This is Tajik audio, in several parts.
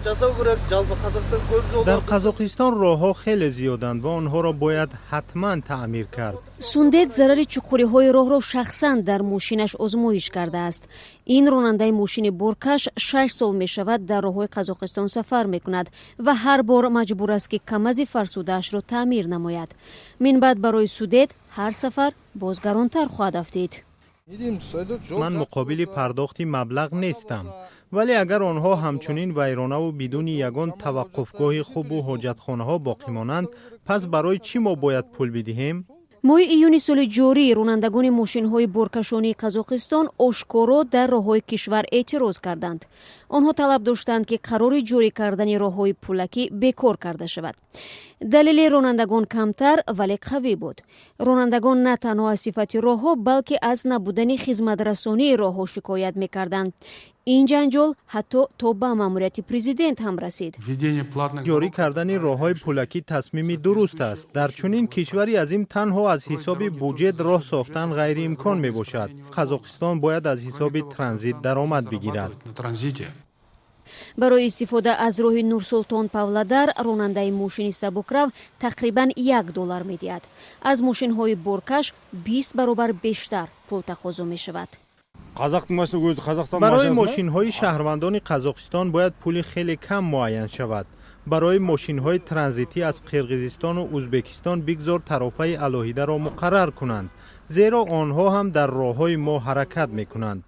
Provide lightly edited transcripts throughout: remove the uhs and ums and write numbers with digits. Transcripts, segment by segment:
Жасау керек. Жалпы, Қазақстан көп жолда. Дар Қазоқистон роҳҳо хеле зиёданд ва онҳоро бояд ҳатман таъмир кард. Сундет зарари чуқуриҳои роҳро шахсан дар мошинаш озмоиш кардааст. Ин ронандаи мошини боркаш 6 сол мешавад, дар роҳҳои Қазоқистон сафар мекунад ва ҳар бор маҷбур аст, ки КамАЗи фарсудаашро таъмир намояд. Минбаъд барои Судет ҳар сафар боз гаронтар хоҳад афтид. Ман муқобили пардохти маблағ нестам, вале агар онҳо ҳамчунин вайронаву бидуни ягон таваққуфгоҳи хубу ҳоҷатхонаҳо боқӣ монанд, пас барои чӣ мо бояд пул бидиҳем? Моҳи июни соли ҷорӣ ронандагони мошинҳои боркашонии Қазоқистон ошкоро дар роҳҳои кишвар эътироз карданд. Онҳо талаб доштанд, ки қарори ҷорӣ кардани роҳҳои пулакӣ бекор карда шавад. Далели ронандагон камтар, вале қавӣ буд. Ронандагон на танҳо аз сифати роҳҳо, балки аз набудани хизматрасонии роҳҳо шикоят мекарданд. Ин ҷанҷол ҳатто то ба маъмурияти президент ҳам расид. Ҷорӣ кардани роҳҳои пулакӣ тасмими дуруст аст. Дар чунин кишвари азим танҳо аз ҳисоби буҷет роҳ сохтан ғайриимкон мебошад. Қазоқистон бояд аз ҳисоби транзит даромад бигирад. Барои истифода аз роҳи Нурсултон Павлодар ронандаи мошини сабукрав тақрибан 1 доллар медиҳад. Аз мошинҳои боркаш 20 баробар бештар пул тақозо мешавад. Барои мошинҳои шаҳрвандони Қазоқистон бояд пули хеле кам муайян шавад. Барои мошинҳои транзитӣ аз Қирғизистону Ӯзбекистон бигзор тарофаи алоҳидаро муқаррар кунанд, зеро онҳо ҳам дар роҳҳои мо ҳаракат мекунанд.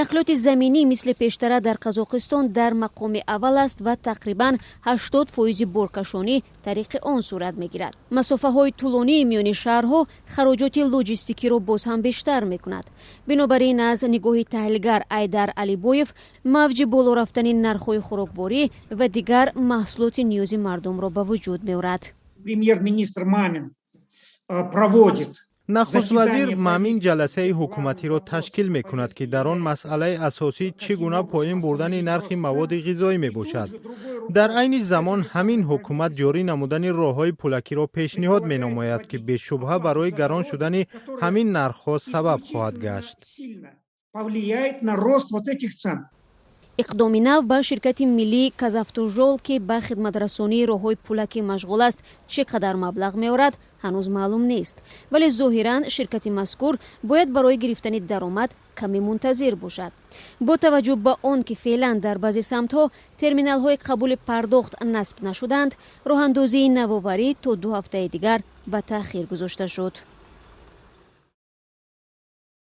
Нақлиёти заминӣ мисли пештара дар Қазоқистон дар мақоми аввал аст ва тақрибан 80 фоизи боркашонӣ тариқи он сурат мегирад. Масофаҳои тӯлонии миёни шаҳрҳо хароҷоти лоҷистикиро боз ҳам бештар мекунад. Бинобар ин, аз нигоҳи таҳлилгар Айдар Алибоев, мавҷи боло рафтани нархҳои хӯрокворӣ ва дигар маҳсулоти ниёзи мардумро ба вуҷуд меорад. Премьер-министр Мамин проводит Нахуствазир Мамин ҷаласаи ҳукуматиро ташкил мекунад, ки дар он масъалаи асосӣ чӣ гуна поин бурдани нархи маводи ғизоӣ мебошад. Дар айни замон ҳамин ҳукумат ҷорӣ намудани роҳҳои пулакиро пешниҳод менамояд, ки бешубҳа барои гарон шудани ҳамин нархҳо сабаб хоҳад гашт. Повлияет на рост вот этих цен. Иқдоми нав ба ширкати миллии «Казавтожол», ки ба хидматрасонии роҳҳои пулакӣ машғул аст, чӣ қадар маблағ меорад, ҳанӯз маълум нест. Вале зоҳиран ширкати мазкур бояд барои гирифтани даромад каме мунтазир бошад, бо таваҷҷӯҳ ба он ки феълан дар баъзе самтҳо терминалҳои қабули пардохт насб нашуданд. Роҳандозии навоварӣ то 2 ҳафтаи дигар ба таъхир гузошта шуд.